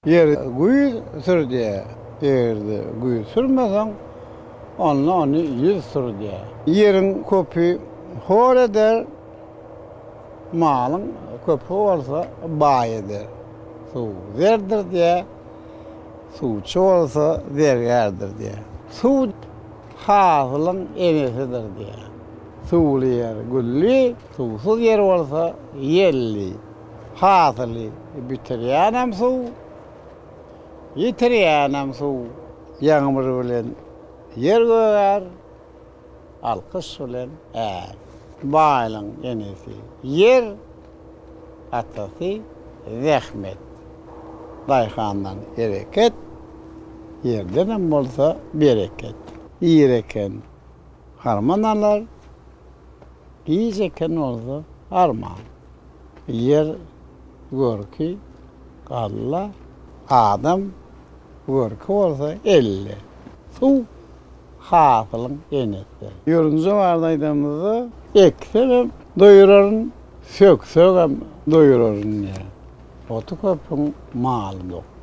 Ýer güýz sür diýýär. Eger-de güýz sürmeseň, onda ony ýüz sür diýýär. Ýeriň köpi hor eder, malyň köpi bolsa baý eder. Suw zerdir diýýär, suwçy bolsa zergärdir diýýär. Suw hasylyň enesidir diýýär. Suwly ýer gülli, suwsuz ýer bolsa ýelli. Hasyly bitirýänem suw, ýitirýänem suw. Ýagmyr bilen ýer gögär, alkyş bilen är. Baýlyň enesi ýer, atasy zähmet. Daýhandan hereket, ýerdenem bolsa bereket. Ir eken harman alar, giç eken bolsa arman. Ýer görki galla, adam görki bolsa elle. Suw hasylyň enesi. Ýorunja barada aýdanymyzda, eksegem doýuraryn, söksegem doýuraryn diýýär. Oty köpüň maly dok.